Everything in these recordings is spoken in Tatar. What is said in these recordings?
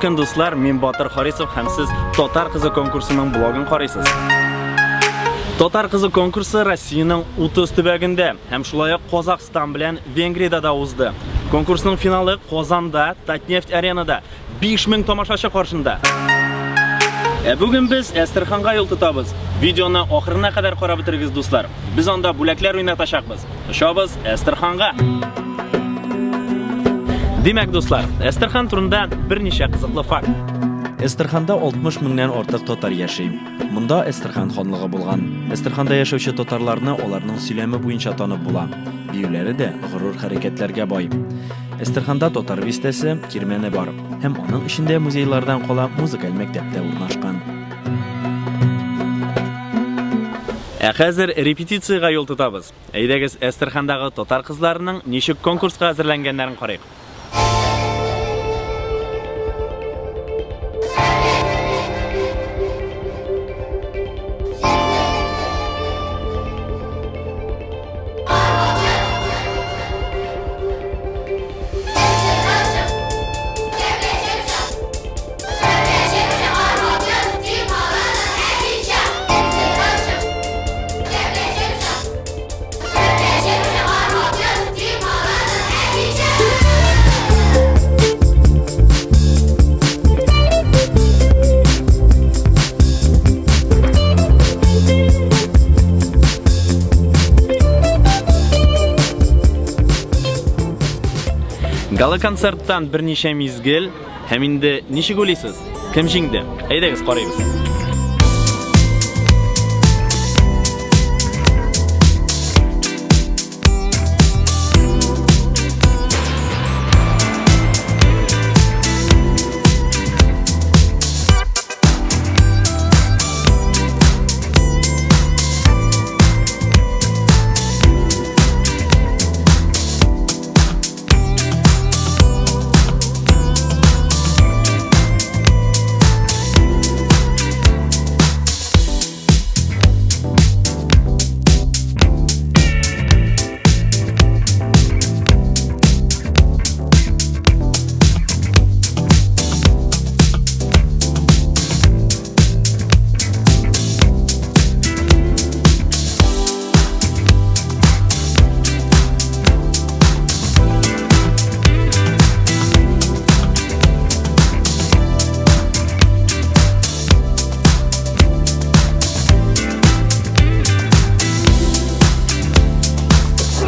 көн, дуслар! Мин Батыр Харисов һәм сез Татар кызы конкурсының блогын карыйсыз. Татар кызы конкурсы Россиянең 30 төбәгендә һәм шулай ук Казахстан белән Венгриядә дә узды. Конкурсның финалы Казанда, Татнефть аренада 5000 тамашачы каршында. Ә бүген без Әстерханга юл тотабыз. Видеоны ахырына кадәр карап бетерегез, дуслар. Без анда бүләкләр уйнатачакбыз. Очабыз Әстерханга! Димәк, дуслар, Әстерхан турында берничә кызыклы факт. Әстерханда 60 меңнән артык татар яши. Монда Әстерхан ханлыгы булган. Әстерханда яшәүче татарларны аларның сөйләме буенча танып була. Биюләре дә горур хәрәкәтләргә бай. Әстерханда татар бистәсе, кирмәне бар һәм аның эчендә музейлардан кала музыкаль мәктәп тә урнашкан. Ә хәзер репетициягә юл тотабыз. Әйдәгез, Әстерхандагы татар кызларының ничек конкурска әзерләнгәннәрен карыйк. Гала-концерттан берничә мизгел һәм инде ничек уйлыйсыз, кем җиңде? Әйдәгез карыйбыз.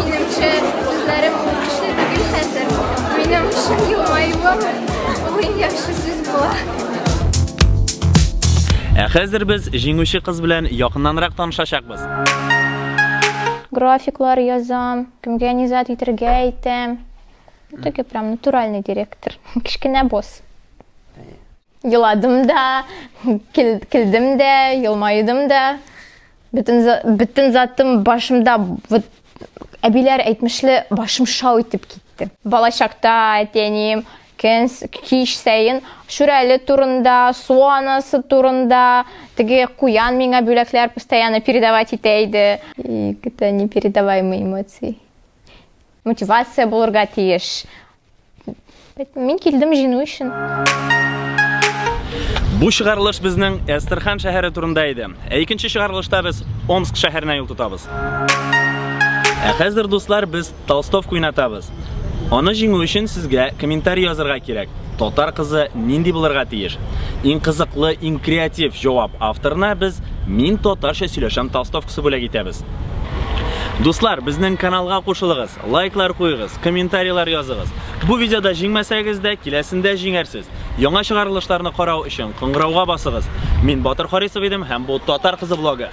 Минемчә, сүзләрем ул көчле түгел хәзер. Минем өчен елмаюым ул иң яхшы сүз була. Ә хәзер без җиңүче кыз белән якыннанрак танышачакбыз. Графиклар язам, кемгә ни зат итергә әйтәм. Таки прям натуральный директор. Кечкенә босс. Еладым да, көлдем дә, елмайдым да. Бөтен, бөтен затым башымда, вот әбиләр әйтмешле, башым шау итеп китте. Балачакта әти-әнием көн, кич саен Шүрәле турында, су анасы турында, теге куян миңа бүләкләр постоянно передавать итә иде. И это непередаваемые эмоции. Мотивация булырга тиеш. Мин килдем җиңү өчен. Бу чыгарылыш безнең Әстерхан шәһәре турында иде. Ә икенче чыгарылышта без Омск шәһәренә юл тотабыз. Ә хәзер, дуслар, без толстовка уйнатабыз. Аны җиңү өчен сезгә комментарий язырга кирәк. Татар кызы нинди булырга тиеш? Иң кызыклы, иң креатив җавап авторына без Мин татарча сөйләшәм толстовкасы бүләк итәбез. Дуслар, безнең каналга кушылыгыз. Лайклар куегыз, комментарийлар языгыз. Бу видеода җиңмәсәгез дә, киләсендә җиңәрсез. Яңа чыгарылышларны карау өчен кыңгырауга басыгыз. Мин Батыр Харисов идем һәм бу Татар кызы блогы.